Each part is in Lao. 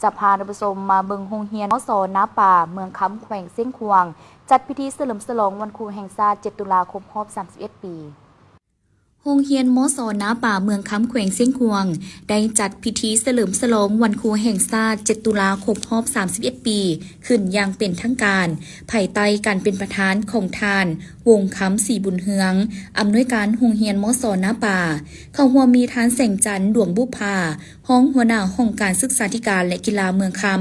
ຈະພາທ່ານຜູ້ຊົມມາເບິ່ງໂຮງຮຽນ ມສ ນາປາ ເມືອງຄຳ ແຂວງຊຽງຂວາງ ຈັດພິທີສະເຫຼີມສະຫຼອງວັນຄູແຫ່ງຊາດ ເຈັດ ຕຸລາ ຄົບຮອບ ສາມສິບເອັດ ປີ. ໂຮງຮຽນ ມສ ນາປາ ເມືອງຄຳ ແຂວງຊຽງຂວາງ ໄດ້ຈັດພິທີສະເຫຼີມສະຫຼອງວັນຄູແຫ່ງຊາດ ເຈັດ ຕຸລາ ຄົບຮອບ ສາມສິບເອັດ ປີ ຂຶ້ນຢ່າງເປັນທາງການ ພາຍໃຕ້ການເປັນປະທານຂອງທ່ານ ວົງຄຳ ສີບຸນເຮືອງ ອຳນວຍການໂຮງຮຽນ ມສ ນາປາ. ເຂົ້າຮ່ວມມີທ່ານ ແສງຈັນ ດວງບຸບພາ ຮອງຫົວໜ້າຫ້ອງການສຶກສາທິການ ແລະ ກິລາເມືອງຄຳ,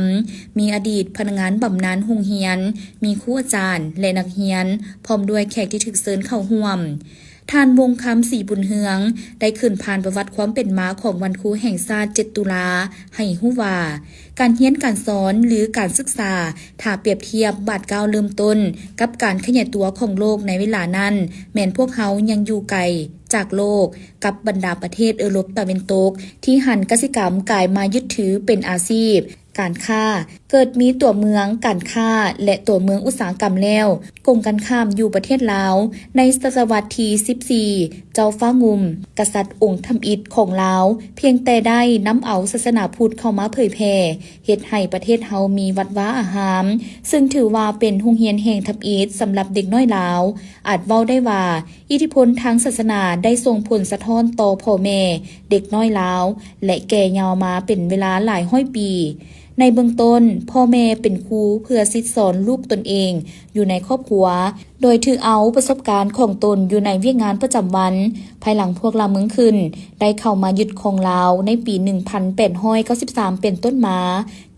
ມີອະດີດພະນັກງານບຳນານໂຮງຮຽນ, ມີຄູອາຈານ ແລະ ນັກຮຽນ, ພ້ອມດ້ວຍແຂກທີ່ຖືກເຊີນເຂົ້າຮ່ວມ. ທ່ານ ວົງຄຳ ສີບຸນເຮືອງ ໄດ້ຂຶ້ນຜ່ານປະຫວັດຄວາມເປັນມາຂອງວັນຄູແຫ່ງຊາດ ເຈັດ ຕຸລາ ໃຫ້ຮູ້ວ່າ ການຮຽນການສອນ ຫຼື ການສຶກສາ ຖ້າປຽບທຽບບາດກ້າວເລີ່ມຕົ້ນກັບການຂະຫຍາຍຕົວຂອງໂລກໃນເວລານັ້ນ, ແມ່ນພວກເຮົາຍັງຢູ່ໄກຈາກໂລກ ກັບບັນດາປະເທດເອີຣົບຕາເວັນຕົກ ທີ່ຫັນກະສິກຳກາຍມາຍຶດຖືເປັນອາຊີບການຄ້າ, ເກີດມີຕົວເມືອງການຄ້າ ແລະ ຕົວເມືອງອຸດສາຫະກຳແລ້ວ. ກົງກັນຂ້າມ, ຢູ່ປະເທດລາວ ໃນສະຕະວັດທີສິບສີ່ ເຈົ້າຟ້າງຸ່ມ ກະສັດອົງທຳອິດຂອງລາວ ພຽງແຕ່ໄດ້ນຳເອົາສາສະໜາພຸດເຂົ້າມາເຜີຍແຜ່ ເຮັດໃຫ້ປະເທດເຮົາມີວັດວາອາຮາມ, ຊຶ່ງຖືວ່າເປັນໂຮງຮຽນແຫ່ງທຳອິດສຳລັບເດັກນ້ອຍລາວ. ອາດເວົ້າໄດ້ວ່າ ອິດທິພົນທາງສາສະໜາໄດ້ສົ່ງຜົນສະທ້ອນຕໍ່ພໍ່ແມ່ເດັກນ້ອຍລາວ ແລະ ແກ່ຍາວມາເປັນເວລາຫຼາຍຮ້ອຍປີ. ໃນເບື້ອງຕົ້ນ, ພໍ່ແມ່ເປັນຄູເພື່ອສິດສອນລູກຕົນເອງຢູ່ໃນຄອບຄົວ, ໂດຍຖືເອົາປະສົບການຂອງຕົນຢູ່ໃນວຽກງານປະຈຳວັນ. ພາຍຫຼັງພວກລ່າເມືອງຂຶ້ນ ໄດ້ເຂົ້າມາຍຶດຄອງລາວໃນປີໜຶ່ງພັນແປດຮ້ອຍເກົ້າສິບສາມເປັນຕົ້ນມາ,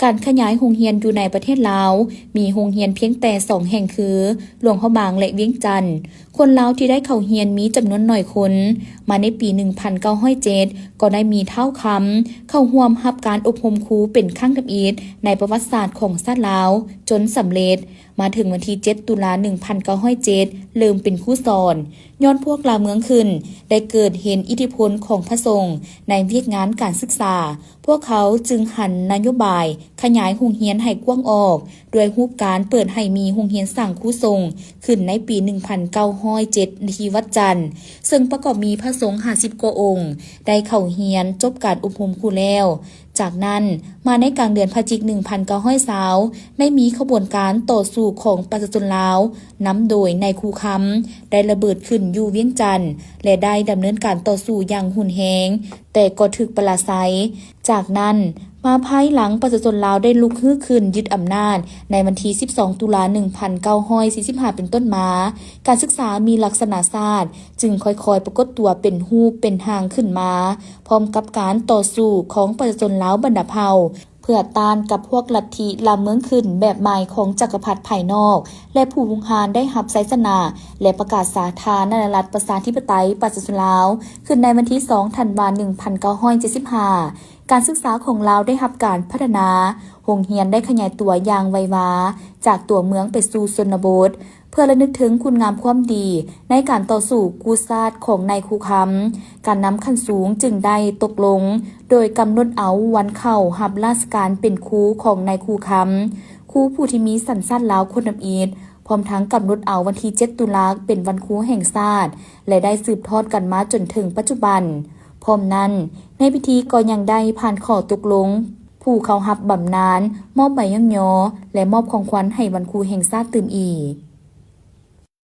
ການຂະຫຍາຍໂຮງຮຽນຢູ່ໃນປະເທດລາວ ມີໂຮງຮຽນພຽງແຕ່ສອງແຫ່ງ ຄື ຫຼວງພະບາງ ແລະ ວຽງຈັນ. ຄົນລາວທີ່ໄດ້ເຂົ້າຮຽນມີຈຳນວນໜ້ອຍຄົນ. ມາໃນປີໜຶ່ງພັນເກົ້າຮ້ອຍເຈັດ ກໍໄດ້ມີທ້າວຄຳ ເຂົ້າຮ່ວມຮັບການອົບຮົມຄູເປັນຄັ້ງທຳອິດໃນປະຫວັດສາດຂອງຊາດລາວຈົນສຳເລັດ. ມາເຖິງວັນທີເຈັດ ຕຸລາ ໜຶ່ງພັນເກົ້າຮ້ອຍເຈັດ ເລີ່ມເປັນຄູສອນ. ຍ້ອນພວກລ່າເມືອງຂຶ້ນ ໄດ້ເກີດເຫັນອິດທິພົນຂອງພະສົງໃນວຽກງານການສຶກສາ, ພວກເຂົາຈຶ່ງຫັນນະໂຍບາຍຂະຫຍາຍໂຮງຮຽນໃຫ້ກວ້າງອອກ ດ້ວຍຮູບການເປີດໃຫ້ມີໂຮງຮຽນສ້າງຄູສົງຂຶ້ນໃນປີໜຶ່ງພັນເກົ້າຮ້ອຍເຈັດ ທີ່ວັດຈັນ, ເຊິ່ງປະກອບມີພະສົງຫ້າສິບກວ່າອົງ ໄດ້ເຂົ້າຮຽນຈົບການອົບຮົມຄູແລ້ວ. ຈາກນັ້ນ, ມາໃນກາງເດືອນພະຈິກ ໜຶ່ງພັນເກົ້າຮ້ອຍຊາວ ໄດ້ມີຂະບວນການຕໍ່ສູ້ຂອງປະຊາຊົນລາວ ນຳໂດຍນາຍຄູຄຳ ໄດ້ລະເບີດຂຶ້ນຢູ່ວຽງຈັນ ແລະ ໄດ້ດຳເນີນການຕໍ່ສູ້ຢ່າງຮຸນແຮງ, ແຕ່ກໍຖືກປະລາໄຊ. ຈາກນັ້ນມາ, ພາຍຫຼັງປະຊາຊົນລາວໄດ້ລຸກຮືຂຶ້ນຍຶດອຳນາດໃນວັນທີສິບສອງ ຕຸລາ ໜຶ່ງພັນເກົ້າຮ້ອຍສີ່ສິບຫ້າເປັນຕົ້ນມາ, ການສຶກສາມີລັກສະນະຊາດຈຶ່ງຄ່ອຍໆປາກົດຕົວເປັນຮູບເປັນຮ່າງຂຶ້ນມາ, ພ້ອມກັບການຕໍ່ສູ້ຂອງປະຊາຊົນລາວບັນດາເຜົ່າ ເພື່ອຕ້ານກັບພວກລັດທິລ່າເມືອງຂຶ້ນແບບໃໝ່ຂອງຈັກກະພັດພາຍນອກ ແລະ ຜູ້ຮຸກຮານໄດ້ຮັບໄຊຊະນະ ແລະ ປະກາດສາທາລະນະລັດປະຊາທິປະໄຕປະຊາຊົນລາວ ຂຶ້ນໃນວັນທີສອງ ທັນວາ ໜຶ່ງພັນເກົ້າຮ້ອຍເຈັດສິບຫ້າ. ການສຶກສາຂອງລາວໄດ້ຮັບການພັດທະນາ, ໂຮງຮຽນໄດ້ຂະຫຍາຍຕົວຢ່າງໄວວາ ຈາກຕົວເມືອງໄປສູ່ຊົນນະບົດ. ເພື່ອລະນຶກເຖິງຄຸນງາມຄວາມດີໃນການຕໍ່ສູ້ກູ້ຊາດຂອງນາຍຄູຄຳ, ການນຳຂັ້ນສູງຈຶ່ງໄດ້ຕົກລົງ ໂດຍກຳນົດເອົາວັນເຂົ້າຮັບລາຊະການເປັນຄູຂອງນາຍຄູຄຳ, ຄູຜູ້ທີ່ມີສັນຊາດລາວຄົນທຳອິດ, ພ້ອມທັງກຳນົດເອົາວັນທີເຈັດ ຕຸລາ ເປັນວັນຄູແຫ່ງຊາດ ແລະ ໄດ້ສືບທອດກັນມາຈົນເຖິງປັດຈຸບັນ. ພ້ອມນັ້ນ, ໃນພິທີກໍຍັງໄດ້ຜ່ານຂໍ້ຕົກລົງ ຜູ້ເຂົ້າຮັບບຳນານ, ມອບໃບຍ້ອງຍໍ ແລະ ມອບຂອງຂວັນໃຫ້ວັນຄູແຫ່ງຊາດຕື່ມອີກ.